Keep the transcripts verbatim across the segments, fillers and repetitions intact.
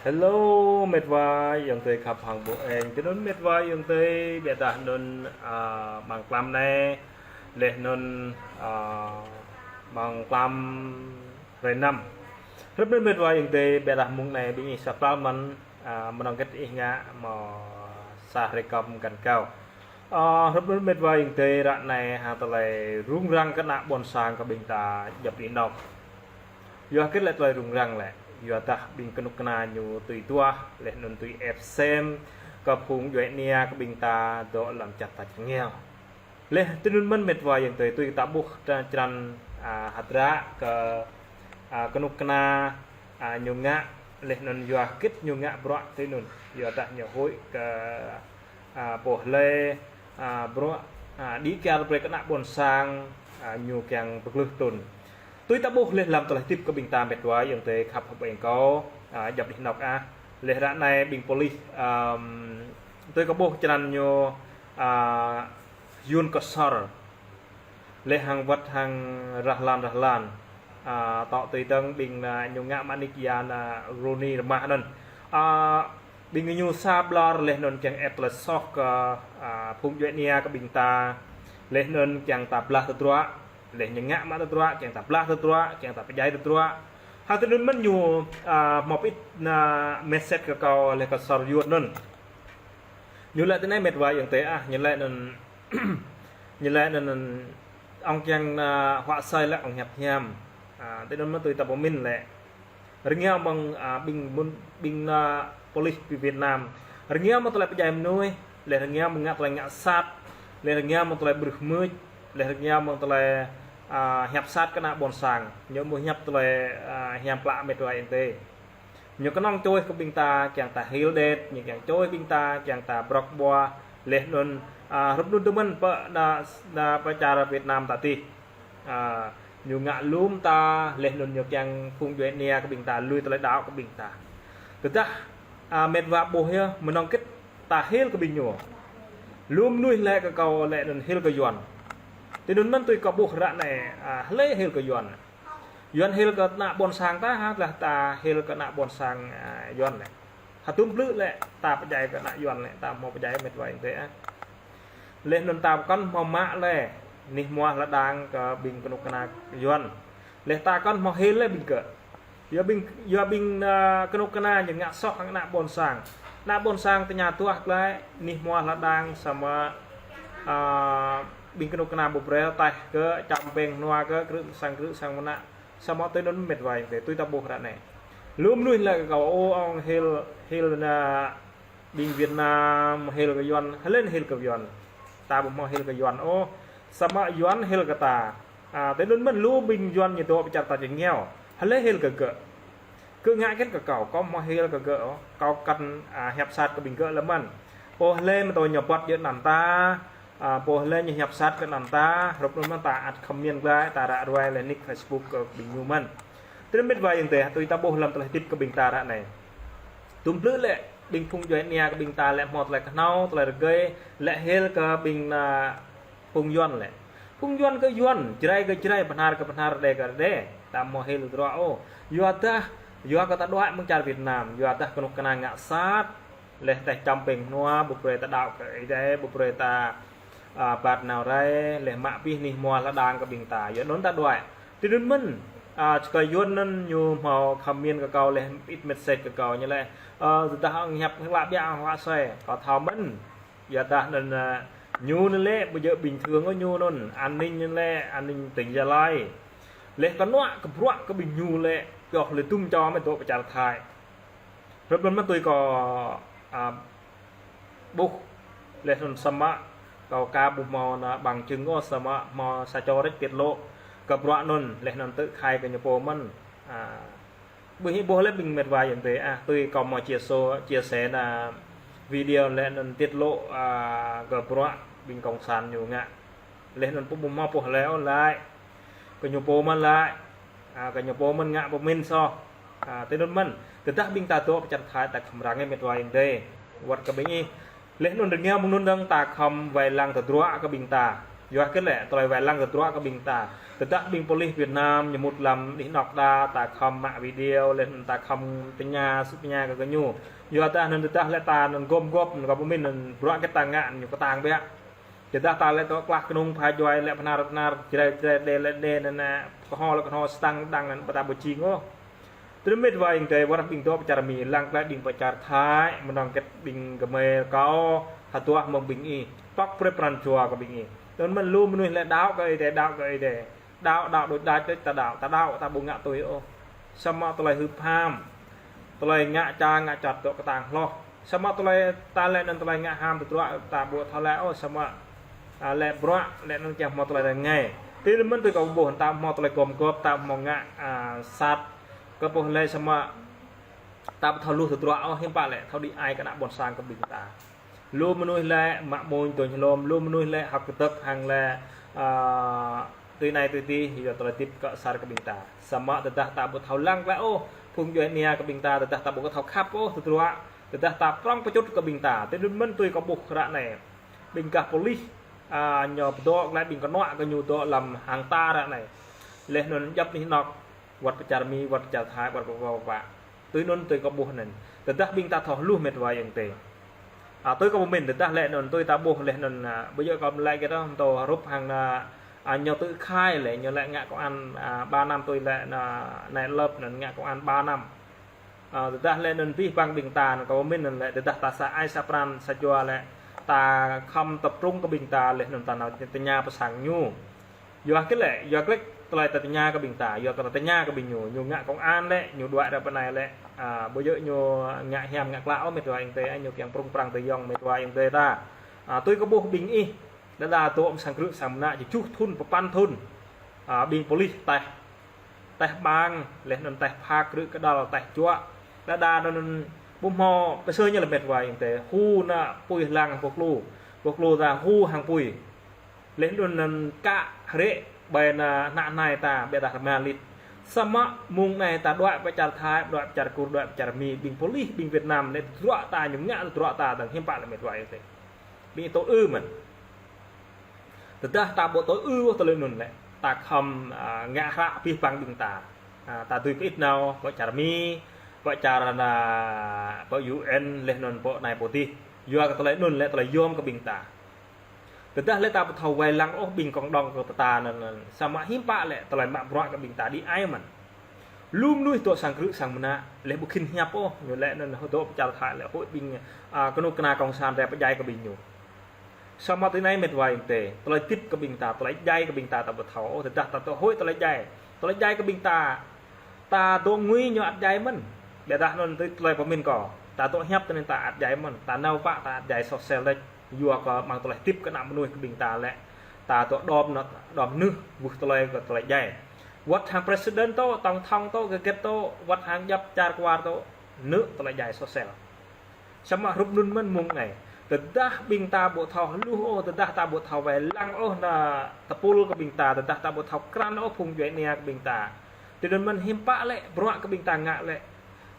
Hello, mĕt wa ayŏng adơi khăp hăng ƀô̆ eng. Tui anŭn mĕt wa ayŏng adơi, ƀiădah anŭn, a, mơ̆ng tlam anai, laih anŭn, a, mơ̆ng tlam hrơi năm. Hrup anŭn mĕt wa ayŏng adơi, ƀiădah mông anai ƀing ih sa pral mơ̆n, a, mơnơ̆ng hơget ih ngă mơ̆ sa hrơi kơm kăn kâo. A, hrup anŭn mĕt wa ayŏng adơi, ră anai hăng tơlơi rŭng răng kơ ană ƀôn sang kơ ƀing ta djŏp anih anŏ. Yua hơget lĕ tơlơi rŭng răng lĕ? Yua dah ƀing kơnuk kơna ñu tui duah, laih anŭn tui ĕp sem kơ phung djuai ania kơ ƀing ta dŏ lăm čar ta čơngiao. Laih tui anŭn mơ̆n mĕt wa ayŏng adơi, tui ta ƀuh črăn, a, hơdră kơ, a, kơnuk kơna, a, ñu ngă, laih anŭn yua hơget ñu ngă bruă tui anŭn. Yua dah ñu huĭ kơ a, pô hlơi, a, bruă, a, đĭ kyar brơi kơ ană ƀôn sang, a, ñu kiăng pơglưh tŭn. Tui ta ƀuh laih lăm tơlơi hơdip kơ ƀing ta mĕt wa ayŏng adơi khăp hăng ƀing kâo, a, djŏp anih anŏ ah. Laih ră anai ƀing pôlis, ăm, tui kâo ƀuh črăn ñu, a, Yuan Ksor. Laih hăng wơ̆t hăng rah lan rah lan. A, tŏ tui dơ̆ng ƀing, a, ñu ngă mă nik ia, a, Roni Rơmah anŭn. A, ƀing ñu sa ƀlŏr laih anŭn kiăng ĕp tơlơi soh kơ, a, phung djuai ania kơ ƀing ta. Laih anŭn kiăng ta blah tơdruă. Laih ñu ngă mă tơdruă, kiăng ta blah tơdruă, kiăng ta pơdjai tơdruă. Hăng tui anŭn mơ̆n ñu, a, hmâo pơit na message kơ kâo laih kơ Ksor Yuan anŭn. Ñu laĭ tui anai mĕt wa ayŏng adơi ah, ñu laĭ anŭn, ñu laĭ anŭn, anŭn, ŏng kiăng, a, huă asơi lĕ ŏng hiăp hiam. A, tui anŭn mơ̆ tui ta pơmĭn lĕ. Rơngiao mơ̆ng, a, ƀing mŭn, ƀing, a, pôlis pơ Việt Nam. Rơngiao mơ̆ng tơlơi pơdjai mơnuih, laih rơngiao mơ̆ng ngă tơlơi ngă sat, laih rơngiao mơ̆ng tơlơi brưh mưč, laih rơngiao mơ̆ng tơlơi, a, hiăp sat kơ ană ƀôn sang. Ñu ƀu hiăp tơlơi, a, hiam klă mĕt wa ayŏng adơi. Ñu kơnơ̆ng čuih kơ ƀing ta, kiăng ta hil đet, ñu kiăng čuih ƀing ta, kiăng ta brŏk ƀuah, laih anŭn, a, hrup anŭn tơmăn pơ, na, na pơ čar Việt Nam ta tih. A, ñu ngă lŏm ta, laih anŭn ñu kiăng phung djuai ania kơ ƀing ta, lui tơlơi đaŏ kơ ƀing ta. Tơdah, a, mĕt wa ƀuh yơh, mơnơ̆ng hơget ta hil kơ ƀing ñu. Lŏm mơnuih lĕ kơ kâo lĕ anŭn hil kơ Yuan. Tui anŭn mơ̆n tui kâo ƀuh ră anai, a, hlơi hil kơ Yuan. Yuan hil kơ ană ƀôn sang ta, hă, tơdah ta hil kơ ană ƀôn sang, a, Yuan lĕ. Hơdôm blư̆ lĕ, ta pơdjai kơ ană Yuan lĕ, ta hmâo pơdjai mĕt wa ayŏng adơi ah. Laih anŭn ta kŏn hmâo mă lĕ, anih hmua lŏn đang kơ ƀing kơnuk kơna Yuan. Laih ta kŏn hmâo hil lĕ ƀing gơ̆. Yua ƀing, yua ƀing, a, kơnuk kơna ñu ngă soh hăng ană ƀôn sang. Ană ƀôn sang tơña duah glaĭ, anih hmua lŏn đang samơ̆, a, ƀing kơnuk kơna ƀu brơi taih gơ̆, čăm pĕng hnua gơ̆, krư̆ sang krư̆ sang mơnă. Samơ̆ tui anŭn mĕt wa ayŏng adơi, tui ta ƀuh ră anai. Lŏm mơnuih lĕ kơ kâo, ô, ŏng hil, hil na ƀing Việt Nam, hil kơ Yuan, hlơi hil kơ Yuan. Ta ƀu hmâo hil kơ Yuan, ô. Samơ̆ Yuan hil kơ ta. A, tui anŭn mơ̆n lu ƀing Yuan ñu dŏ pơ čar ta čơngiao. Hlơi hil kơ gơ̆. Gơ̆ ngă hơget kơ kâo, kâo hmâo hil kơ gơ̆, ô. Kâo kăn, a, hiăp sat kơ ƀing gơ̆ lĕ mơ̆n. Pô hlơi mơ̆ tơ ñu băt jơ̆ anăn ta, a, pô hlơi ñu hiăp sat kơ anăn ta, hrup anŭn mơ̆n ta ăt comment glaĭ, ta ră ruai lĕ nick Facebook kơ ƀing ñu mơ̆n. Tui anŭn mĕt wa ayŏng adơi, tui ta ƀuh lăm tơlơi hơdip kơ ƀing ta ră anai. Tơm blư̆ lĕ, ƀing phung djuai ania kơ ƀing ta lĕ hmâo tơlơi kơhnâo, tơlơi rơgơi, lĕ hil kơ ƀing, a, phung Yuan lĕ. Phung Yuan kơ Yuan, Jrai kơ Jrai, Bahnar kơ Bahnar, Rơđê kơ Rơđê. Ta hmâo hil tơdruă, ô. Yua dah, yua kơ ta đuaĭ mơ̆ng čar Việt Nam, yua dah kơnuk kơna ngă sat, laih tơdah čăm pĕng hnua, ƀu brơi ta đaŏ kơ Ơi Adai, ƀu brơi ta, a, bat nao rai, laih mă abih anih hmua lŏn đang kơ ƀing ta. Yua anŭn ta đuaĭ. Tui anŭn mơ̆n, a, čơkơi Yuan anŭn ñu hmâo comment kơ kâo laih pơit message kơ kâo ñu laĭ. Ơ, tơdah ŏng hiăp klă biă ŏng huă asơi. Kâo thâo mơ̆n. Yua dah anŭn, a, ñu anŭn lĕ ƀu djơ̆ bình thường ôh ñu anŭn. An ninh anŭn lĕ, an ninh tỉnh Gia Lai. Laih kơnuă kơ bruă kơ ƀing ñu lĕ, pioh lĕ dŭm čô mơ̆ dŏ pơ čar Thái. Hrup anŭn mơ̆n tui kâo, a, ƀuh, laih anŭn samơ̆ kâo ka ƀu hmâo na bằng chứng ôh samơ̆ hmâo sa čô rĕč tiết lộ kơ bruă anŭn, laih anŭn tơ̆ khai kơ ñu pô mơ̆n. A, ƀu hĭ ƀuh lĕ ƀing mĕt wa ayŏng adơi ah, tui kâo hmâo chia sẻ, chia sẻ na video laih anŭn tiết lộ, a, kơ bruă ƀing cộng sản ñu ngă. Laih anŭn pô ƀu hmâo pô hlơi ôh laĭ. Kơ ñu pô mơ̆n laĭ. A, kơ ñu pô mơ̆n ngă pơmĭn soh. A, tui anŭn mơ̆n. Tơdah ƀing ta dŏ pơ čar Thái ta khŏm răng ih mĕt wa ayŏng adơi. Wơ̆t kơ ƀing ih. Laih anŭn rơngiao mơ̆ng anŭn dơ̆ng ta khŏm wai lăng tơdruă kơ ƀing ta. Yua hơget lĕ, tơlơi wai lăng tơdruă kơ ƀing ta. Tơdah ƀing pôlis Việt Nam ñu mŭt lăm anih anŏ đa, ta khŏm mă video, laih anŭn ta khŏm tơña, sŭ tơña kơ gơñu. Yua dah anŭn tơdah lĕ ta anŭn gum gŏp, anŭn kơ pơmĭn anŭn bruă hơget ta ngă, ñu kơtang biă. Tơdah ta lĕ tŏ klah kơnung pha djuai lĕ bơnar bơnar, jrai jrai đe lĕ đe anŭn, kơho lĕ kơho, sơdang sơdang anŭn ƀu ta ƀu jing ôh. Tơdơi mĕt wa ayŏng adơi, wơ̆t ƀing dŏ pơ čar Mi, lăng glaĭ ƀing pơ čar Thái, mơnơ̆ng hơget ƀing gơmơi rơkâo, hơduah mơ̆ng ƀing ih. Tŏk brơi pran jua kơ ƀing ih. Tơdơi mơ̆n lu mơnuih lĕ đaŏ kơ Ơi Adai, đaŏ kơ Ơi Adai. Đaŏ, đaŏ đôč đač đôč, ta đaŏ, ta đaŏ, ta ƀu ngă tui ôh. Samơ̆ tơlơi hưp ham, tơlơi ngă ča ngă čăt dŏ kơtang hloh. Samơ̆ tơlơi ta lĕ anŭn tơlơi ngă ham tơdruă ta ƀu thâo lĕ ôh, samơ̆, a, lĕ bruă, lĕ anŭn kiăng hmâo tơlơi rơngai. Tơdơi mơ̆n tui kâo ƀuh, ta hmâo tơlơi gum gŏp, ta hmâo ngă, a, sat, kơ pô lĕ samơ̆ ta ƀu thâo hluh tơdruă ôh, hiư̆m pă lĕ, thâo đĭ ai kơ ană ƀôn sang kơ ƀing ta. Lu mơnuih lĕ mă mơ̆ng dŏ hlŏm, lu mơnuih lĕ hơ̆k kơdơ̆k hăng lĕ, a, tui anai tui adih, yua tơlơi hơdip kơ asar kơ ƀing ta. Samơ̆ tơdah ta ƀu thâo lăng glaĭ ôh, phung djuai ania kơ ƀing ta, tơdah ta ƀu thâo khăp ôh tơdruă, tơdah ta prŏng pơčŭt kơ ƀing ta. Tơdơi mơ̆n tui kâo ƀuh ră anai. Ƀing gah pôlis, a, ñu pơdŏ glaĭ ƀing kơnuă kơ ñu dŏ lăm hang ta ră anai. Laih anŭn djŏp anih anŏ, wơ̆t pơ čar Mi, wơ̆t pơ čar Thái, wơ̆t pơ pơ pă. Tui anŭn tui kâo ƀuh anŭn. Tơdah ƀing ta thâo hluh mĕt wa ayŏng adơi. A, tui kâo pơmĭn, tơdah lĕ anŭn, tui ta ƀuh laih anŭn, a, ƀu djơ̆ kâo mơlai kơ ta, tơ hrup hăng anŭn, a, ñu tui khai lĕ, ñu lĕ ngă công an, a, ba năm tui lĕ anŭn, anai lăp anŭn ngă công an ba năm. A, tơdah lĕ anŭn abih bang ƀing ta anŭn kâo pơmĭn anŭn lĕ, tơdah ta sa ai sa pran sa jua lĕ, ta khŏm tập trung kơ ƀing ta laih anŭn ta nao tơña pơ sang ñu. Yua hơget lĕ, yua hơget tơlơi ta tơña kơ ƀing ta, yua kơ ta tơña kơ ƀing ñu, ñu ngă công an lĕ, ñu đuaĭ ră pơ anai lĕ, a, ƀu djơ̆ ñu ngă hiam ngă klă ôh mĕt wa ayŏng adơi, ñu kiăng prung prang tơ yŏng mĕt wa ayŏng adơi ta. A, tui kâo ƀuh ƀing ih, đơđa dŏ mơ̆ng sang krư̆ sang mơnă, jơjuh thŭn, pơpăn thŭn. A, ƀing pôlis teh, teh ƀang, laih anŭn teh phak krư̆ kơđăl, teh juă. Đơđa anŭn ƀu hmâo pơsơ ñu lĕ mĕt wa ayŏng adơi, hu anŭn apui lăng boh klu, boh klu ta hu hăng apui. Laih anŭn kă hrĕ ƀơi anŭn ană anai ta, ƀiădah rơma lit. Samơ̆ mơ̆ng anai ta đuaĭ pơ čar Thái, đuaĭ pơ čar Kur, đuaĭ pơ čar Mi, ƀing pôlis, ƀing Việt Nam, lĕ tơdruă ta ñu ngă tơdruă ta dơ̆ng, hiư̆m pă lĕ mĕt wa ayŏng adơi. Ƀing ih tŭ ư mơ̆n. Tơdah ta ƀu tŭ ư ôh tơlơi anŭn lĕ, ta khŏm, a, ngă hră abih bang ƀing ta. A, ta dưi pơ it nao, pơ čar Mi, pơ čar anŭn, pơ U N, laih anŭn pơ anai pơ adih. Yua kơ tơlơi anŭn lĕ tơlơi yôm kơ ƀing ta. Tơdah lĕ ta ƀu thâo wai lăng ôh ƀing cộng đồng kơ ta anŭn, anŭn. Samơ̆ hiư̆m pă lĕ tơlơi mă bruă kơ ƀing ta đĭ ai mơ̆n. Lu mơnuih dŏ sang krư̆ sang mơnă, lĕ ƀu khĭn hiăp ôh, ñu lĕ anŭn dŏ pơ čar Thái lĕ hơi ƀing, a, kơnuk kơna cộng sản rai pơdjai kơ ƀing ñu. Samơ̆ tui anai mĕt wa ayŏng adơi, tơlơi hơdip kơ ƀing ta, tơlơi djai kơ ƀing ta, ta ƀu thâo ôh, tơdah ta dŏ hơi tơlơi djai. Tơlơi djai kơ ƀing ta, ta dŏ ngui ñu ăt djai mơ̆n. Ƀiădah anŭn tui tơlơi pơmĭn kâo, ta dŏ hiăp tui anŭn ta ăt djai mơ̆n, ta nao pă ta ăt djai soh sel đôč. Yua kơ mơ̆ng tơlơi hơdip kơ ană mơnuih kơ ƀing ta lĕ, ta dŏ đom anŭn, đom nưh, wơ̆t tơlơi kơ tơlơi djai. Wơ̆t hăng president tŏ, tổng thống tŏ, hơget tŏ, wơ̆t hăng djŏp čar kwar tŏ, nưh tơlơi djai soh sel. Samơ̆ hrup anŭn mơ̆n mơ̆ng anai. Tơdah ƀing ta ƀu thâo hluh ôh, tơdah ta ƀu thâo wai lăng ôh anŭn tơpul kơ ƀing ta, tơdah ta ƀu thâo krăn ôh phung djuai ania kơ ƀing ta. Tui anŭn mơ̆n hiư̆m pă lĕ, bruă kơ ƀing ta ngă lĕ.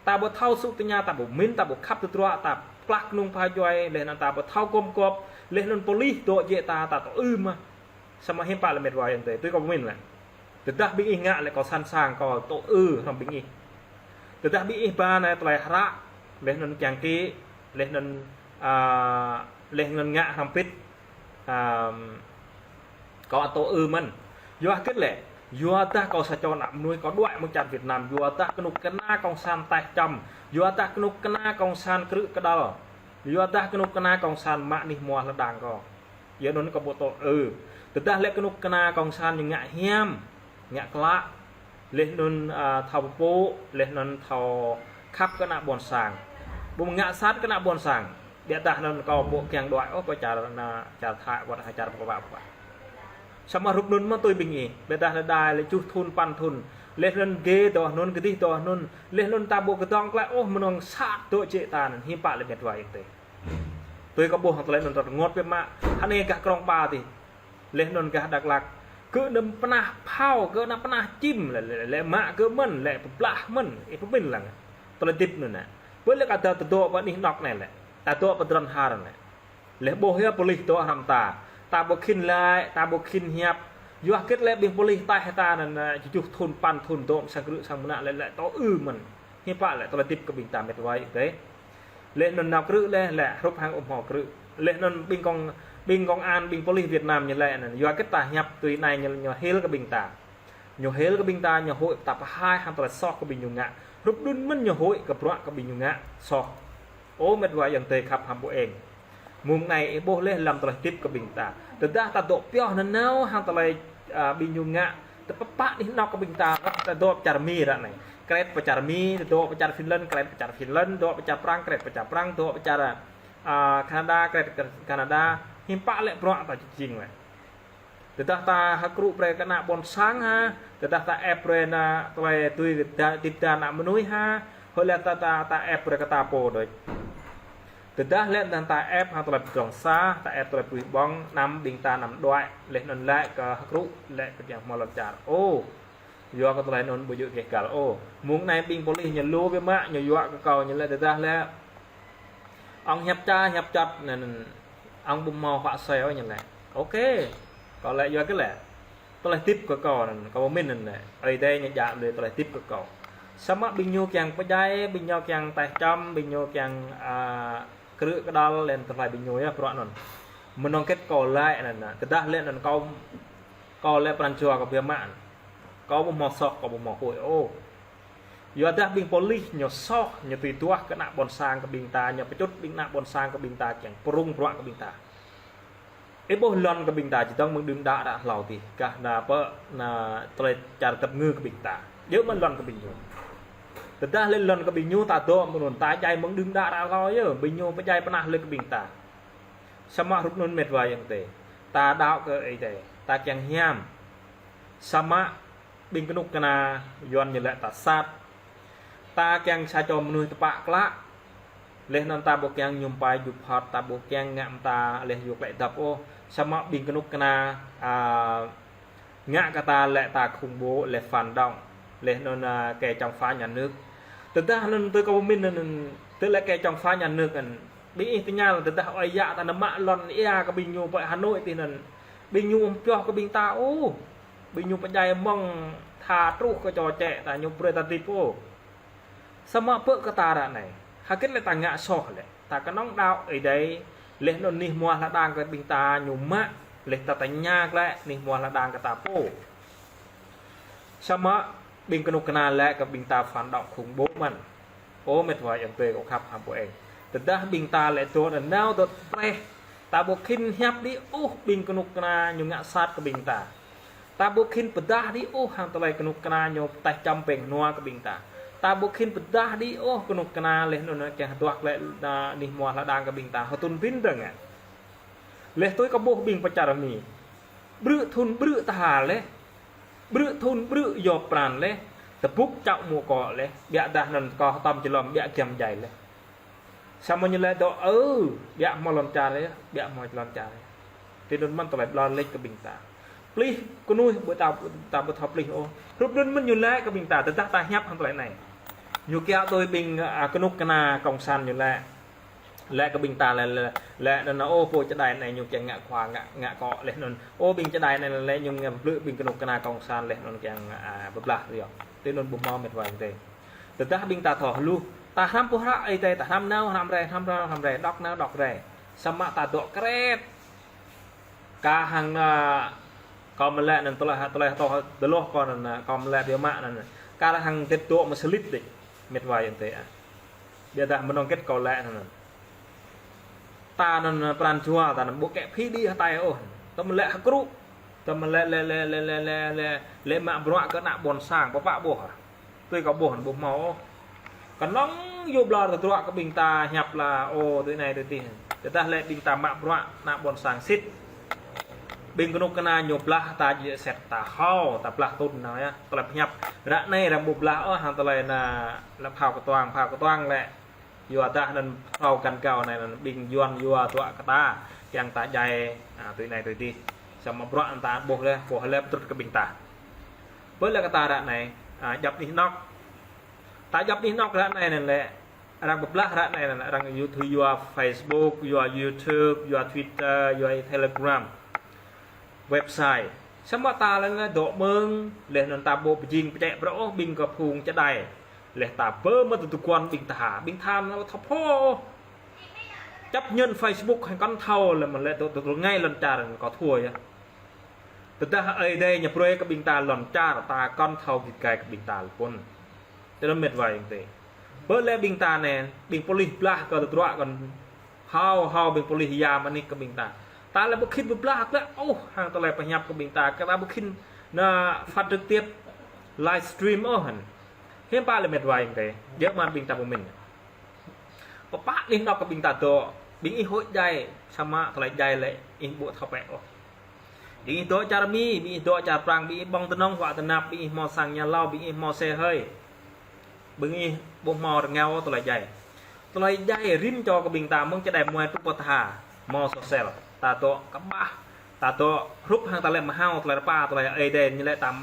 Ta ƀu thâo sŭ tơña, ta ƀu mĭn, ta ƀu khăp tơdruă, ta klah kơnung pha djuai, laih anŭn ta ƀu thâo gum gŏp, laih anŭn pôlis dŏ jĕ ta, ta tŭ ư mơ̆n. Samơ̆ hiư̆m pă lĕ mĕt wa ayŏng adơi, tui kâo pơmĭn lĕ. Tơdah ƀing ih ngă lĕ kâo sẵn sàng kâo tŭ ư hrŏm ƀing ih. Tơdah ƀing ih ba anai tơlơi hră, laih anŭn kiăng kĭ, laih anŭn, a, laih anŭn ngă hrŏm pit, a, kâo ăt tŭ ư mơ̆n. Yua hơget lĕ, yua dah kâo sa čô ană mơnuih kâo đuaĭ mơ̆ng čar Việt Nam, yua dah kơnuk kơna cộng sản teh čăm, yua dah kơnuk kơna cộng sản krư̆ kơđăl, yua dah kơnuk kơna cộng sản mă anih hmua lŏn đang kâo. Yua anŭn kâo ƀu tŭ ư. Tơdah lĕ kơnuk kơna cộng sản ñu ngă hiam, ngă klă, laih anŭn, a, thâo pơpŭ, laih anŭn thâo khăp kơ ană ƀôn sang. Ƀu ngă sat kơ ană ƀôn sang. Ƀiădah anŭn kâo ƀu kiăng đuaĭ ôh pơ čar anŭn, čar Thái, wơ̆t hăng čar pơpă pơpă. Samơ̆ hrup anŭn mơ̆n tui ƀing ih. Ƀiădah lĕ đai lĕ juh thŭn păn thŭn. Laih anŭn gê dŏ anŭn, gơdih dŏ anŭn. Laih anŭn ta ƀu kơdŏng glaĭ ôh mơnơ̆ng sat dŏ jĕ ta anŭn. Hiư̆m pă lĕ mĕt wa ayŏng adơi. Tui kâo ƀuh hăng tơlơi anŭn rơngot biă mă. Hơnai gah Krông Pa adih. Laih anŭn gah Dak Lak. Gơ̆ anăm pơnah phao, gơ̆ anăm pơnah čim, lĕ, lĕ, lĕ mă gơ̆ mơ̆n, lĕ pơblah mơ̆n, ih pơmĭn lăng. Tơlơi hơdip anŭn nă. Ƀơi lĕ kơ ta dŏ pơ anih anŏ anai lĕ. Ta dŏ pơ drăn har anai. Laih ƀuh yơh pôlis dŏ hrŏm ta. Ta ƀu khĭn laĭ, ta ƀu khĭn hiăp. Yua hơget lĕ ƀing pôlis taih ta anŭn, ơ, tơjuh thŭn, păn thŭn dŏ sang krư̆ sang mơnă lĕ, lĕ tŏ ư mơ̆n. Hiư̆m pă lĕ tơlơi hơdip kơ ƀing ta mĕt wa ayŏng adơi. Lĕ anŭn nao krư̆ lĕ, lĕ hrup hăng ƀu hmâo krư̆. Lĕ anŭn ƀing công, ƀing công an, ƀing pôlis Việt Nam ñu lĕ anŭn. Yua hơget ta hiăp tui anai ñu, ñu hil kơ ƀing ta. Ñu hil kơ ƀing ta, ñu huĭ ta pơhaih hăng tơlơi soh kơ ƀing ñu ngă. Hrup anŭn mơ̆n ñu huĭ kơ bruă kơ ƀing ñu ngă soh. Ơ mĕt wa ayŏng adơi khăp hăm ƀu eng. Mơ̆ng anai ih ƀuh lĕ lăm tơlơi hơdip kơ ƀing ta. Tơdah ta dŏ pioh nanao hăng tơlơi, a, ƀing ñu ngă. Tơpă pă anih anŏ kơ ƀing ta, ta dŏ pơ čar Mi ră anai. Kret pơ čar Mi, ta dŏ pơ čar Finland, kret pơ čar Finland, dŏ pơ čar Prăng, kret pơ čar Prăng, dŏ pơ čar, a, Canada, kret pơ Canada. Hiư̆m pă lĕ bruă ta jing lĕ. Tơdah ta hơkrŭ brơi kơ ană ƀôn sang hă, tơdah ta ĕp brơi ană tơlơi tui ta, hơdip ta ană mơnuih hă, hơi lĕ ta, ta, ta ĕp brơi kơ ta pô đôč. Tơdah lĕ anŭn ta ĕp hăng tơlơi pơdrŏng sa, ta ĕp tơlơi pơrui ƀơ̆ng, anăm ƀing ta anăm đuaĭ, lĕ anŭn lĕ kơ hơkrŭ, lĕ kơ kiăng hmâo lŏn čar. Ơ, yua kơ tơlơi anŭn ƀu djơ̆ keh găl ôh. Mơ̆ng anai ƀing pôlis ñu lu biă mă, ñu yua kơ kâo ñu lĕ tơdah lĕ ŏng hiăp ča, hiăp čăt anŭn, ŏng ƀu hmâo huă soi ôh ñu lĕ. Ôkê. Kâo lĕ yua kơ lĕ. Tơlơi hơdip kơ kâo anŭn, kâo pơmĭn anŭn lĕ. Ơi Adai ñu djă lui tơlơi hơdip kơ kâo. Samơ̆ ƀing ñu kiăng pơdjai, ƀing ñu kiăng taih čăm, ƀing ñu kiăng, a, krư̆ kơdăl lĕ tơlơi ƀing ñu yơh bruă anŭn. Mơnơ̆ng hơget kâo lĕ anŭn, tơdah lĕ anŭn kâo, kâo lĕ pran jua kâo biă mă. Kâo ƀu hmâo soh, kâo ƀu hmâo huĭ ôh. Yua dah ƀing pôlis ñu soh, ñu tui duah kơ ană ƀôn sang kơ ƀing ta, ñu pơčŭt ƀing ană ƀôn sang kơ ƀing ta kiăng pơrŭng bruă kơ ƀing ta. Ih ƀuh lŏn kơ ƀing ta, čơdơ̆ng mơ̆ng đưm đă ră hlâo adih, kah ană pơ, ană tơlơi čar dăp ngư kơ ƀing ta. Djơ̆ mơ̆n lŏn kơ ƀing ñu. Tơdah lĕ lŏn kơ ƀing ñu ta dŏ mơ̆ng anŭn, ta djai mơ̆ng đưm đă ră hlâo yơh, ƀing ñu pơdjai pơnah lĕ kơ ƀing ta. Samơ̆ hrup anŭn mĕt wa ayŏng adơi. Ta đaŏ kơ Ơi Adai, ta kiăng hiam. Samơ̆ ƀing kơnuk kơna Yuan ñu lĕ ta sat. Ta kiăng sa čô mơnuih tơpă klă. Lĕ anŭn ta ƀu kiăng ñŭm pai djŭp hŏt, ta ƀu kiăng ngă mơta lĕ yua klĕ dăp ôh. Samơ̆ ƀing kơnuk kơna, a, ngă kơ ta lĕ ta khủng bố, lĕ phản động. Lĕ anŭn, a, kẻ chống phá nhà nước. Tơdah anŭn tui kâo pơmĭn anŭn, tui lĕ kẻ chống phá nhà nước anŭn. Ƀing ih tơña tơdah ơi yă ta nao mă lŏn ia kơ ƀing ñu pơ Hà Nội adih anŭn. Ƀing ñu ƀu pioh kơ ƀing ta ôh. Ƀing ñu pơdjai mơ̆ng tha truh kơ čô čĕ ta ñu brơi ta hơdip ôh. Samơ̆ pơ kơ ta ră anai. Hơget lĕ ta ngă soh lĕ. Ta kơnơ̆ng đaŏ Ơi Adai. Lĕ anŭn anih hmua hơđang kơ ƀing ta ñu mă. Lĕ ta tơña lĕ anih hmua hơđang kơ ta pô. Samơ̆ ƀing kơnuk kơna lĕ kơ ƀing ta phản động khủng bố mơ̆n. Ơ mĕt wa ayŏng adơi kâo khăp hăm ƀu eng. Tơdah ƀing ta lĕ dŏ nanao dŏ preh. Ta ƀu khĭn hiăp đĭ ôh ƀing kơnuk kơna ñu ngă sat kơ ƀing ta. Ta ƀu khĭn pơdah đĭ ôh hăng tơlơi kơnuk kơna ñu taih čăm pĕng hnua kơ ƀing ta. Ta ƀu khĭn pơdah đĭ ôh kơnuk kơna lĕ anŭn kiăng hơduah lĕ, a, anih hmua hơđang kơ ƀing ta. Hơtŭn pin dơ̆ng, a. Lĕ tui kâo ƀuh ƀing pơ čar Mi. Brư̆ thŭn brư̆ tha lĕ. Brư̆ thŭn brư̆ yua pran lĕ. Tơƀŭk čŏk mŭk kơ lĕ. Biă dah anŭn kơ tơm čơlŏm biă giăm djai lĕ. Samơ̆ ñu lĕ dŏ ơ, biă hmâo lŏn čar lĕ, biă hmâo lŏn čar lĕ. Tui anŭn mơ̆n tơlơi ƀlŏr lĕ kơ ƀing ta. Plih kơnuih ƀu ta, ta ƀu thâo plih ôh. Hrup anŭn mơ̆n ñu lĕ kơ ƀing ta, tơdah ta hiăp hăng tơlơi anai. Ñu kiaŏ tui ƀing, a, kơnuk kơna cộng sản ñu lĕ. Lĕ kơ ƀing ta lĕ, lĕ, lĕ anŭn, ơ, pô čơđai anai ñu kiăng ngă khua, ngă, ngă kŏ lĕ anŭn. Ơ, ƀing čơđai anai lĕ ñu ngă pơblư̆ ƀing kơnuk kơna cộng sản lĕ anŭn kiăng, a, pơblah yơh. Tui anŭn ƀu hmâo mĕt wa adơi. Tơdah ƀing ta thâo hluh, ta hrăm pơhră Ơi Adai, ta hrăm nao, hrăm rai, hrăm nao, hrăm rai, đŏk nao, đŏk rai. Samơ̆ ta dŏ kret. Kah hăng, a, kâo mơ̆ lĕ anŭn tơlơi, tơlơi tŏ dơlŏh kâo anŭn, a, kâo mơ̆ lĕ biă mă anŭn. Kah hăng tĕt dŏ mơslit đĕč. Mĕt wa ayŏng adơi, a. Biă dah mơnơ̆ng hơget kâo lĕ anŭn. Ta anŭn pran jua ta anŭn ƀu kĕ phi đĭ hơtai ôh. Ta mơ̆ lĕ hơkrŭ. Ta mơ̆ lĕ, lĕ, lĕ mă bruă kơ ană ƀôn sang, pơpă ƀuh. Tui kâo ƀuh ƀu hmâo ôh. Kơnơ̆ng yua ƀlŏr tơdruă kơ ƀing ta hiăp lĕ, ơ, tui anai tui adih. Tơdah lĕ ƀing ta mă bruă ană ƀôn sang sĭt. Ƀing kơnuk kơna ñu blah ta jĕ set ta hâo, ta blah tŭn nao yơh. Tơlơi pơhiăp ră anai arăng ƀu blah ôh, hăng tơlơi anŭn lĕ phao kơtuang, phao kơtuang lĕ. Yua dah anŭn phrâo găn gao anai anŭn ƀing Yuan yua tơdruă kơ ta, kiăng ta djai, a, tui anai tui adih. Samơ̆ bruă anŭn ta ƀuh lĕ, ƀuh lĕ pơtrŭt kơ ƀing ta. Pơ lĕ kơ ta ră anai, a, djŏp anih anŏ. Ta djŏp anih anŏ ră anai anŭn lĕ, arăng pơblah ră anai anŭn, arăng yua, yua Facebook, yua YouTube, yua Twitter, yua Telegram. website. Samơ̆ ta lĕ anai dŏ mơ̆ng, laih anŭn ta ƀu pơjing pơčĕ prŏ ôh ƀing kơ phung čơđai. Laih ta bơ mơ̆ tơdu kuan ƀing tha, ƀing tha anŭn thâo pô ôh. Chấp nhận Facebook hăng kăn thâo lĕ mơ̆n lĕ dŏ, dŏ, dŏ ngai lŏn čar kơ thua yơh. Tơdah Ơi Adai ñu brơi kơ ƀing ta lŏn čar, ta kăn thâo git gai kơ ƀing ta lĕ pun. Tơdah mĕt wa ayŏng adơi. Bơ lĕ ƀing ta anai, ƀing polis blah kơ tơdruă kăn hao, hao ƀing polis yam anih kơ ƀing ta. Ta lĕ ƀu khĭn blah klă, ôh, hăng tơlơi pơhiăp kơ ƀing ta, kơ ta ƀu khĭn na phát trực tiếp livestream ôh hăn. Hiư̆m pă lĕ mĕt wa ayŏng adơi, djơ̆ mơ̆n ƀing ta pơmĭn. Pơpă anih anŏ kơ ƀing ta dŏ, ƀing ih huĭ djai, samơ̆ tơlơi djai lĕ ih ƀu thâo pĕ ôh. Ƀing ih dŏ čar Mi, ƀing ih dŏ čar Prang, ƀing ih ƀơ̆ng tơnŏng huă tơnap, ƀing ih hmâo sang nhà lầu, ƀing ih hmâo xe hơi. Ƀing ih ƀu hmâo rơngiao tơlơi djai. Tơlơi djai rĭm čô kơ ƀing ta mơ̆ng čơđai muai truh pơ tha, hmâo sosel. Ta dŏ kơƀah, ta dŏ hrup hăng ta lĕ mơhao tơlơi rơpa, tơlơi Ơi Adai ñu lĕ ta,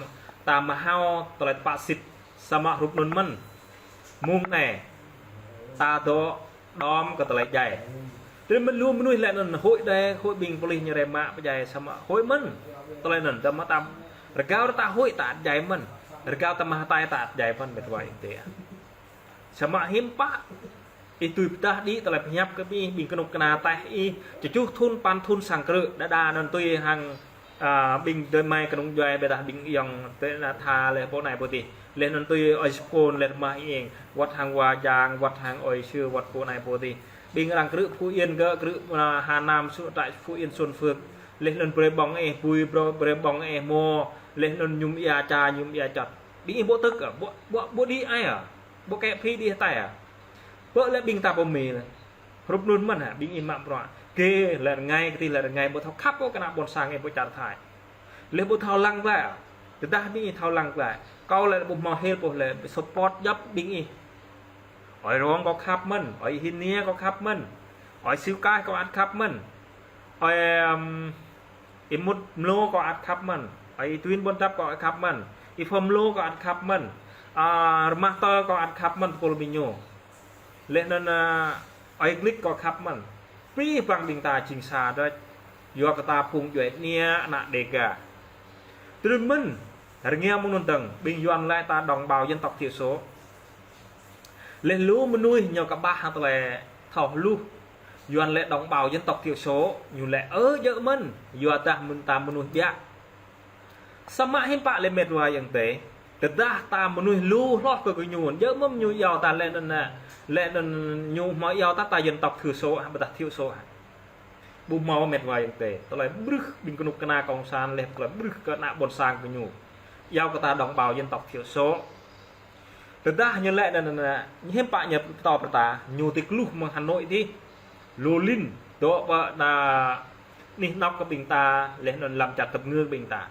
ta mơhao tơlơi tơpă sĭt. Samơ̆ hrup anŭn mơ̆n. Mơ̆ng anai, ta dŏ đom kơ tơlơi djai. Tơl mơ̆n lu mơnuih lĕ anŭn huĭ đơi, huĭ ƀing polis ñu rai mă pơdjai samơ̆ huĭ mơ̆n. Tơlơi anŭn, tơma ta rơgao ta huĭ ta ăt djai mơ̆n. Rơgao ta mă hơtai ta ăt djai mơ̆n mĕt wa ayŏng adơi. Samơ̆ hiư̆m pă ih tui pơdah đĭ tơlơi pơhiăp kơ ƀing, ƀing kơnuk kơna taih ih, tơjuh thŭn, păn thŭn sang krư̆, đơđa anŭn tui hăng, a, ƀing adơi amai kơnung djuai, ƀôdah ƀing ayŏng adơi ană tha lĕ pô anai pô adih. Laih anŭn tui ơi Sukôn lĕ rơmah ih, wơ̆t hăng wa Jang, wơ̆t hăng ơi Sư, wơ̆t pô anai pô adih. Ƀing arăng krư̆ Phú Yên gơ̆, krư̆, a, Hà Nam, su-, trại Phú Yên Xuân Phước. Laih anŭn brơi ƀơ̆ng ih, bui brơi, brơi ƀơ̆ng ih hmâo. Laih anŭn mơñum ia ča, mơñum ia čŏt. Ƀing ih ƀu tức, a, ƀu, ƀu, ƀu đĭ ai, a. Ƀu kĕ phi đĭ hơtai, a. Bơ lĕ ƀing ta pơmĭn lĕ. Hrup anŭn mơ̆n hă, ƀing ih mă bruă. Kơ lĕ rơngai, kơ tih lĕ rơngai, ƀu thâo khăp ôh kơ ană ƀôn sang ih ƀu čar Thái. Laih ƀu thâo lăng glăi. Tơdah ƀing ih thâo lăng glăi. Kâo lĕ ƀu hmâo hil pô lĕ support djŏp ƀing ih. Ơi Rong kâo khăp mơ̆n, ơi Hin Nia kâo khăp mơ̆n. Ơi Siu Kaih kâo ăt khăp mơ̆n. Ơi, ưm, Ih Mŭt Mlô kâo ăt khăp mơ̆n. Ơi Ih Tuin Ƀuôn Dăp kâo ăt khăp mơ̆n. Ih Phơm Mlô kâo ăt khăp mơ̆n. A, rơmah tơ kâo ăt khăp mơ̆n tơpul ƀing ñu. Laih anŭn, a, ơi Glik kâo khăp mơ̆n. Pih bang ƀing ta jing sa đôč. Yua kơ ta phung djuai ania ană Đêga. Tơdơi mơ̆n, rơngiao mơ̆ng anŭn dơ̆ng, ƀing Yuan lĕ ta đồng bào dân tộc thiểu số. Laih lu mơnuih ñu kơƀah hăng tơlơi thâo hluh. Yuan lĕ đồng bào dân tộc thiểu số, ñu lĕ ơ djơ̆ mơ̆n, yua dah mơ̆n ta mơnuih biă. Samơ̆ hiư̆m pă lĕ mĕt wa ayŏng adơi. Tơdah ta mơnuih lu hloh kơ gơñu, djơ̆ mơ̆n ñu iâu ta lĕ anŭn, lĕ anŭn ñu hmâo iâu ta ta dân tộc thiểu số, ƀôdah thiểu số. Ƀu hmâo mĕt wa ayŏng adơi. Tơlơi brưh ƀing kơnuk kơna cộng sản lĕ tơlơi brưh kơ ană ƀôn sang gơñu. Iâu kơ ta đồng bào dân tộc thiểu số. Tơdah ñu lĕ anŭn, anŭn, anŭn, hiư̆m pă ñu pơtô pơrơta, ñu tĭ kluh mơ̆ng Hà Nội tih. Lu lin, dŏ pơ ană anih anŏ kơ ƀing ta, laih anŭn lăm čar tơpơngư ƀing ta.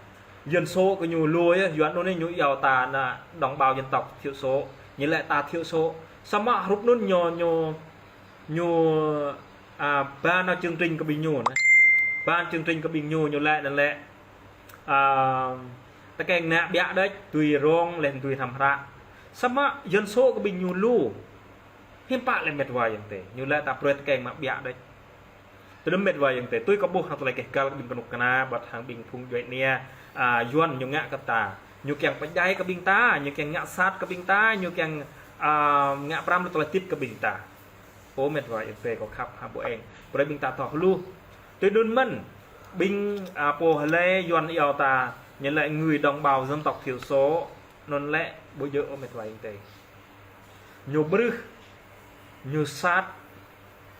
Dân số kơ ñu lu yơh, Yuan anŭn ñu iâu ta ană đồng bào dân tộc thiểu số, ñu lĕ ta thiểu số. Samơ̆ hrup anŭn ñu, ñu, ñu, a, ban nao chương trình kơ ƀing ñu anai. Ban chương trình kơ ƀing ñu, ñu lĕ anŭn lĕ. A, tơkeng ană biă đôč, tui rong, laih tui hrăm hră. Samơ̆ dân số kơ ƀing ñu lu. Hiư̆m pă lĕ mĕt wa ayŏng adơi. Ñu lĕ ta brơi tơkeng mă biă đôč. Tơdơi mĕt wa ayŏng adơi. Tui kơ ƀuh hăng tơlơi keh găl kơ ƀing kơnuk kơna, ƀôdah hăng ƀing phung djuai ania, a, Yuan ñu ngă kơ ta. Ñu kiăng pơdjai kơ ƀing ta, ñu kiăng ngă sat kơ ƀing ta, ñu kiăng, a, ngă pơrăm lu tơlơi tit kơ ƀing ta. Ơ mĕt wa ayŏng adơi kâo khăp hăng ƀu eng. Brơi ƀing ta thâo hluh. Tui anŭn mơ̆n. Ƀing, a, pô hlơi Yuan iâu ta, ñu lĕ người đồng bào dân tộc thiểu số, anŭn lĕ ƀu djơ̆ ơ mĕt wa ayŏng adơi. Ñu brưh, ñu sat,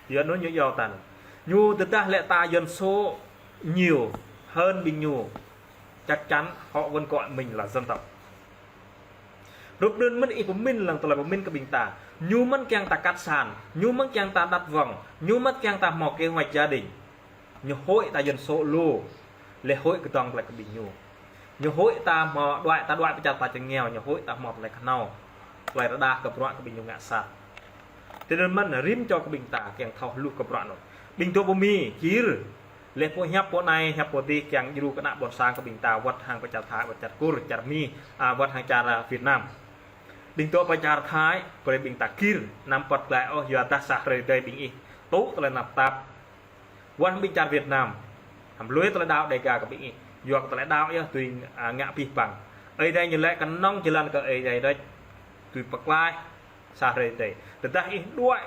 Yuan anŭn ñu iâu ta. Ñu tơdah lĕ ta dân số nhiều hơn ƀing ñu, chắc chắn họ vẫn gọi mình là dân tộc. Hrup anŭn mơ̆n ih pơmĭn lăng tơlơi pơmĭn kơ ƀing ta. Ñu mơ̆n kiăng ta cắt sản, ñu mơ̆n kiăng ta đặt vòng, ñu mơ̆n kiăng ta hmâo kế hoạch gia đình. Ñu huĭ ta dân số lu, laih huĭ kơdŏng tơlơi kơ ƀing ñu. Ñu huĭ ta hmâo đuaĭ, ta đuaĭ pơčah ta čơngiao, ñu huĭ ta hmâo tơlơi khnâo. Tơlơi rơđah kơ bruă kơ ƀing ñu ngă sat. Tui anŭn mơ̆n rĭm čô kơ ƀing ta kiăng thâo hluh kơ bruă anŭn. Ƀing dŏ pơ Mi, gir. Laih pô hiăp pô anai, hiăp pô adih kiăng djru kơ ană ƀôn sang kơ ƀing ta wơ̆t hăng pơ čar Thái, wơ̆t čar Kur, čar Mi, a, wơ̆t hăng čar, a, Việt Nam. Ƀing dŏ pơ čar Thái, brơi ƀing ta gir, anăm pơ̆t glăi ôh, yua dah sa hrơi tơdơi ƀing ih tŭ tơlơi tơnap tap. Wơ̆t hăng ƀing čar Việt Nam, hăm lui tơlơi đaŏ Đêga kơ ƀing ih. Yua kơ tơlơi đaŏ yơh tui, a, ngă abih bang. Ơi Adai ñu laĭ kơnơ̆ng jơlan kơ Ơi Adai đôč. Tui pơklaih sa hrơi tơi. Tơdah ih đuaĭ,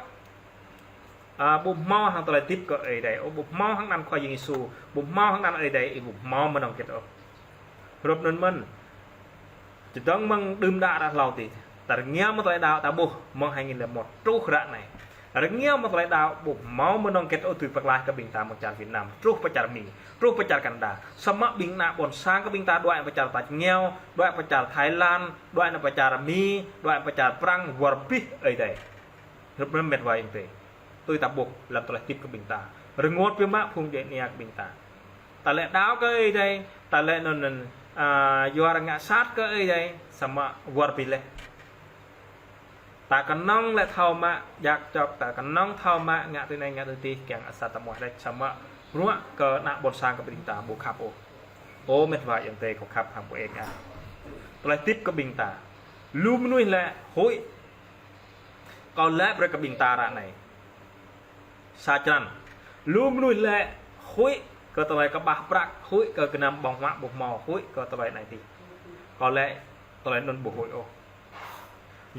a, ƀu hmâo hăng tơlơi hơdip kơ Ơi Adai ôh, ƀu hmâo hăng anăn Khua Yang Yêsu, ƀu hmâo hăng anăn Ơi Adai, ih ƀu hmâo mơnơ̆ng hơget ôh. Hrup anŭn mơ̆n, čơdơ̆ng mơ̆ng đưm đă ră hlâo tih, ta rơngiao mơ̆ng tơlơi đaŏ ta ƀuh mơ̆ng hai nghìn lẻ một truh ră anai. Rơngiao mơ̆ng tơlơi đaŏ ƀu hmâo mơnơ̆ng hơget ôh tui pơklaih kơ ƀing ta mơ̆ng čar Việt Nam, truh pơ čar Mi, truh pơ čar Canada. Samơ̆ ƀing ană ƀôn sang kơ ƀing ta đuaĭ pơ čar Tač Ngeo, đuaĭ pơ čar Thái Lan, đuaĭ pơ čar Mi, đuaĭ pơ čar Prăng, wơr bĭt Ơi Adai. Hrup anŭn mĕt wa ayŏng adơi. Tui ta ƀuh lăm tơlơi hơdip kơ ƀing ta. Rơngot biă mă phung djuai ania kơ ƀing ta. Ta lĕ đaŏ kơ Ơi Adai, ta lĕ anŭn anŭn, a, yua arăng ngă sat kơ Ơi Adai, samơ̆ wơr bĭt laih. Ta kơnơ̆ng lĕ thâo mă, jak čŏk, ta kơnơ̆ng thâo mă, ngă tui anai, ngă tui adih, kiăng asar ta mơ̆ laih, samơ̆ bruă kơ ană ƀôn sang kơ ƀing ta ƀu khăp ôh. Ơ mĕt wa ayŏng adơi kâo khăp hăng ƀu eng ah. Tơlơi hơdip kơ ƀing ta. Lu mơnuih lĕ huĭ. Kâo laĭ brơi kơ ƀing ta ră anai. Sa črăn. Lu mơnuih lĕ huĭ kơ tơlơi kơƀah prăk, huĭ kơ gơnam ƀơ̆ng huă ƀu hmâo, huĭ kơ tơlơi anai adih. Kâo laĭ tơlơi anŭn ƀu huĭ ôh.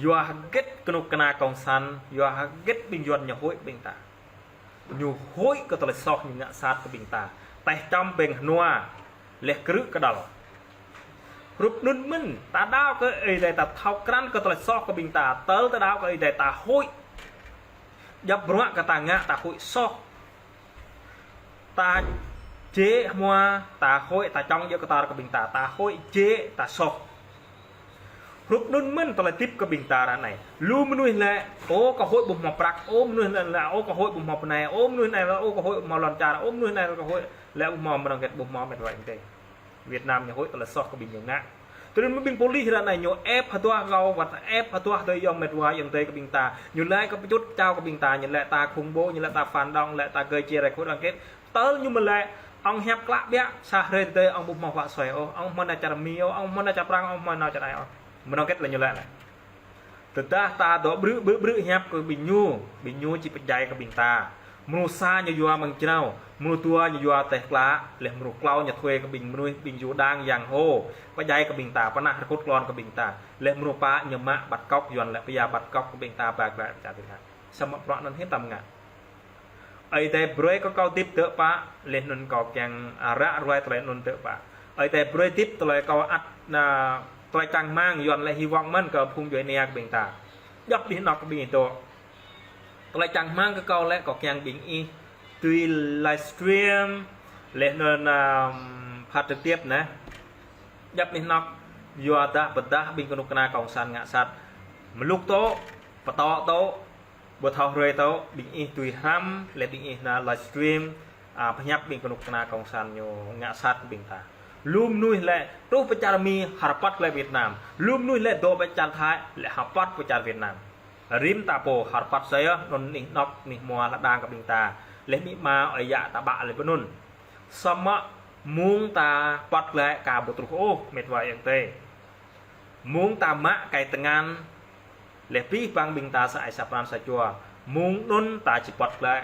Yua hơget kơnuk kơna kông sản, yua hơget ƀing Yuan ñu huĭ ƀing ta. Ñu huĭ kơ tơlơi soh ñu ngă sat kơ ƀing ta. Tơl čăm ƀing hnua, laih krư̆ kơđăl. Hrup anŭn mơ̆n, ta đaŏ kơ Ơi Adai ta thâo krăn kơ tơlơi soh kơ ƀing ta, tơl ta đaŏ kơ Ơi Adai ta huĭ. Djŏp bruă kơ ta ngă ta huĭ soh. Ta jĕ hmua, ta huĭ, ta čŏng djơ̆ kơtor kơ ƀing ta, ta huĭ jĕ, ta soh. Hrup anŭn mơ̆n tơlơi hơdip kơ ƀing ta ră anai. Lu mơnuih lĕ, ơ kâo huĭ ƀu hmâo prăk, ơ mơnuih lĕ, ơ kâo huĭ ƀu hmâo bơnai, ơ mơnuih anai lĕ, ơ kâo huĭ ƀu hmâo lŏn čar, ơ mơnuih anai lĕ kâo huĭ lĕ ƀu hmâo mơnơ̆ng hơget ƀu hmâo mĕt wa ayŏng adơi. Việt Nam ñu huĭ tơlơi soh kơ ƀing ñu ngă. Tui anŭn mơ̆n ƀing pôlis ră anai ñu ĕp hơduah gao, wơ̆t ĕp hơduah tơlơi ayŏng mĕt wa ayŏng adơi kơ ƀing ta. Ñu laĭ kơ pơčut čao kơ ƀing ta, ñu laĭ ta khủng bố, ñu laĭ ta phản động, laĭ ta gây chia rẽ khối đoàn kết. Tơl ñu mơ̆ laĭ, ŏng hiăp klă biă, sa hrơi tơdơi ŏng ƀu hmâo huă sui ôh, ŏng hmâo nao čar Mi ôh, ŏng hmâo nao čar Prăng, ŏng hmâo nao čar ai ôh. Mơnơ̆ng hơget lĕ ñu laĭ lĕ. Tơdah ta dŏ brư̆, brư̆, brư̆ hiăp kơ ƀing ñu, ƀing ñu či pơdjai kơ ƀing ta. Mrô sa ñu yua mơ̆ng jrao, mrô dua ñu yua teh klă, laih mrô klâo ñu thuê kơ ƀing mơnuih, ƀing Yuan đang yang hô, pơdjai kơ ƀing ta, pơnah rơkŭt klon kơ ƀing ta. Laih mrô pă ñu mă bắt cóc, Yuan lĕ pơya bắt cóc kơ ƀing ta, ba glaĭ pơ čar ƀing ta. Samơ̆ bruă anŭn hiư̆m ta mơngă. Ơi Adai brơi kơ kâo hơdip tơpă, laih anŭn kâo kiăng, a, ră ruai tơlơi anŭn tơpă. Ơi Adai brơi hơdip tơlơi kâo ăt, a, tơlơi čang rơmang, Yuan lĕ hy vọng mơ̆n kơ phung djuai ania kơ ƀing ta. Djŏp anih anŏ kơ ƀing ih dŏ. Tơlơi čang rơmang kơ kâo lĕ kâo kiăng ƀing ih tui livestream, laih anŭn, a, phát trực tiếp anai. Djŏp anih anŏ, yua dah pơdah ƀing kơnuk kơna kông sản ngă sat. Mlŭk tŏ, pơtŏ tŏ, ƀu thâo hrơi tŏ, ƀing ih tui hrăm, laih ƀing ih nao livestream, a, pơhiăp ƀing kơnuk kơna kông sản ñu ngă sat kơ ƀing ta. Lu mơnuih lĕ truh pơ čar Mi, hơrơpăt glaĭ Việt Nam. Lu mơnuih lĕ dŏ pơ čar Thái, lĕ hơrơpăt pơ čar Việt Nam. Rĭm ta pô hơrơpăt sa yơh, anŭn anih anŏ, anih hmua lŏn đang kơ ƀing ta. Laih amĭ ama ơi yă ta ƀă laih pơ anŭn. Samơ̆ mơ̆ng ta păt glaĭ ka ƀu truh ôh, mĕt wa ayŏng adơi. Mơ̆ng ta mă kai tơngan, laih abih bang ƀing ta sa ai sa pran sa jua. Mơ̆ng anŭn ta či păt glaĭ.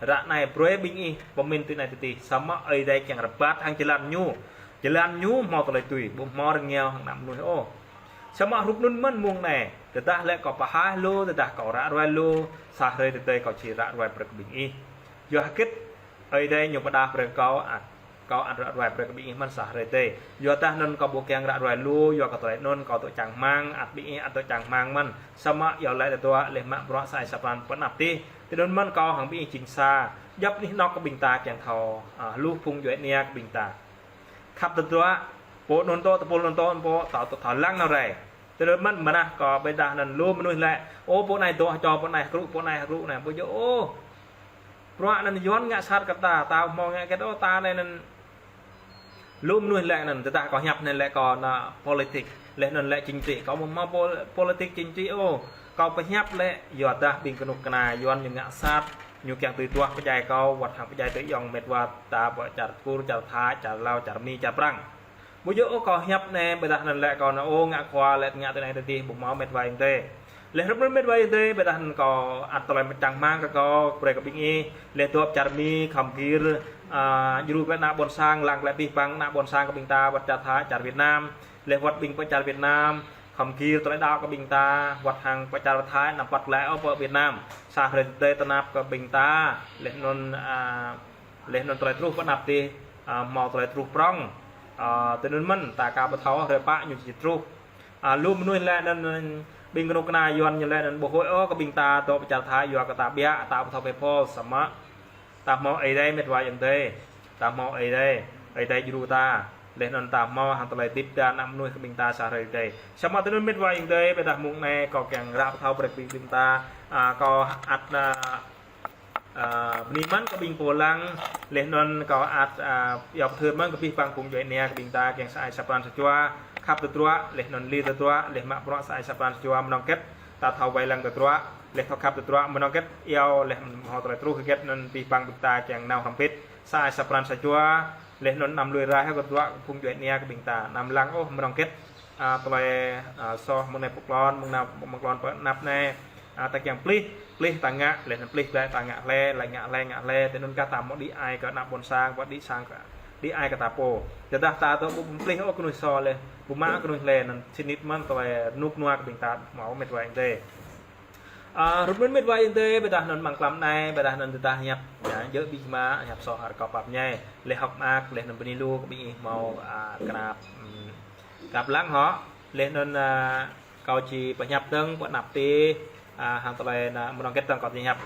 Ră anai brơi ƀing ih pơmĭn tui anai tui adih. Samơ̆ Ơi Adai kiăng rơbat hăng jơlan ñu. Jơlan ñu hmâo tơlơi tui, ƀu hmâo rơngiao hăng ană mơnuih ôh. Samơ̆ hrup anŭn mơ̆n mơ̆ng anai. Tơdah lĕ kâo pơhaih lu, tơdah kâo ră ruai lu, sa hrơi tơdơi kâo či ră ruai brơi kơ ƀing ih. Yua hơget Ơi Adai ñu pơdah brơi kâo ăt. Kâo ăt ră ruai brơi kơ ƀing ih mơ̆n sa hrơi tơi. Yua dah anŭn kâo ƀu kiăng ră ruai lu, yua kơ tơlơi anŭn kâo dŏ čang rơmang, ăt ƀing ih ăt dŏ čang rơmang mơ̆n. Samơ̆ yua lĕ tơdua laih mă bruă sa ai sa pran pơanăp tih. Tui anŭn mơ̆n kâo hăng ƀing ih jing sa. Djŏp anih anŏ kơ ƀing ta kiăng thâo, a, lu phung djuai ania kơ ƀing ta. Khăp tơdua, pô anŭn tŏ, tơpul anŭn tŏ, pô tŏ, tŏ, tŏ lăng nao rai. Tơdơi mơ̆n mơnah kâo ƀiădah anŭn lu mơnuih lĕ, ơ, pô anai dŏ hơčô, pô anai hơkrŭ, pô anai hơkrŭ anai, ƀu djơ̆ ôh. Bruă anŭn Yuan ngă sat kơ ta, ta hmâo ngă hơget ôh, ta anai anŭn lu mơnuih lĕ anŭn, tơdah kâo hiăp anai lĕ kâo nao politik, laih anŭn lĕ chính trị, kâo ƀu hmâo pô-, politik chính trị ôh. Kâo pơhiăp lĕ, yua dah ƀing kơnuk kơna Yuan ñu ngă sat, ñu kiăng tui duah pơdjai kâo, wơ̆t hăng pơdjai tui ayŏng mĕt wa ta pơ čar Kur, čar Thái, čar Lao, čar Mi, čar Prăng. Ƀu djơ̆ ôh kâo hiăp anai, ƀiădah anŭn lĕ kâo nao, ơ, ngă khua lĕ ngă tui anai tui adih, ƀu hmâo mĕt wa ayŏng adơi. Laih hrup anŭn mĕt wa ayŏng adơi, ƀiădah anŭn kâo ăt tơlơi čang rơmang kơ kâo, brơi kơ ƀing ih, laih dŏ pơ čar Mi, khŏm gir, a, djru glaĭ ană ƀôn sang, lăng glaĭ abih bang ană ƀôn sang kơ ƀing ta, wơ̆t čar Thái, čar Việt Nam, laih wơ̆t ƀing pơ čar Việt Nam, khŏm gir tơlơi đaŏ kơ ƀing ta, wơ̆t hăng pơ čar Thái, anăm păt glaĭ ôh pơ Việt Nam. Sa hrơi tơdơi tơnap kơ ƀing ta, laih anŭn, a, laih anŭn tơlơi truh pơ anăp adih, a, hmâo tơlơi truh prŏng. A, tui anŭn mơ̆n, ta aka ƀu thâo hrơi pă ñu či truh. A, lu mơnuih laĭ anŭn, ƀing kơnuk kơna Yuan ñu laĭ anŭn ƀu huĭ ôh kơ ƀing ta dŏ pơ čar Thái, yua kơ ta ƀiă, ta ƀu thâo phe pôl, samơ̆ ta hmâo Ơi Adai mĕt wa ayŏng adơi. Ta hmâo Ơi Adai, Ơi Adai djru ta. Laih anŭn ta hmâo hăng tơlơi hơdip ta ană mơnuih kơ ƀing ta sa hrơi tơdơi. Samơ̆ tui anŭn mĕt wa ayŏng adơi, ƀiădah mông anai kâo kiăng ră pơthâo brơi kơ ƀing ta, a, kâo ăt, a, a, bơni mơ̆n kơ ƀing pô lăng, laih anŭn kâo ăt, a, iâu pơthưr mơ̆n kơ abih bang phung djuai ania kơ ƀing ta kiăng sa ai sa pran sa jua, khăp tơdruă, laih anŭn li tơdruă, laih mă bruă sa ai sa pran sa jua mơnơ̆ng hơget, ta thâo wai lăng tơdruă, laih thâo khăp tơdruă mơnơ̆ng hơget, iâu laih hmâo tơlơi truh hơget anŭn abih bang ƀing ta kiăng nao hrŏm hơbĭt, sa ai sa pran sa jua, laih anŭn anăm lui raih kơ tơdruă phung djuai ania kơ ƀing ta, anăm lăng ôh mơnơ̆ng hơget, a, tơlơi, a, soh mơ̆ng anai pơklon, mơ̆ng nao, mơ̆ng klon pơ anăp anai, a, ta kiăng plih, plih ta ngă, laih anŭn plih glaĭ ta ngă hlơi, laih ngă hlơi, ngă hlơi, tui anŭn kah ta hmâo đĭ ai kơ ană ƀôn sang, wơ̆t đĭ sang kơ, đĭ ai kơ ta pô. Tơdah ta dŏ ƀu plih ôh kơnuih soh laih, ƀu mă kơnuih hlơi, anŭn sĭt nik mơ̆n tơlơi rơnŭk rơnua kơ ƀing ta hmâo mĕt wa ayŏng adơi. A, rup anŭn mĕt wa ayŏng adơi, ƀiădah anŭn mơ̆ng tlam anai, ƀiădah anŭn tơdah hiăp, ya, djơ̆ ƀing gơmơi, hiăp soh hơr kâo pap ñai, laih hơ̆k mơak, laih anŭn bơni lu kơ ƀing ih hmâo, a, kơnap, ưm, kơnap lăng hŏ, laih anŭn, a, kâo či pơhiăp dơ̆ng pơ anăp adih, a, hăng tơlơi anŭn mơnơ̆ng hơget dơ̆ng kâo či hiăp.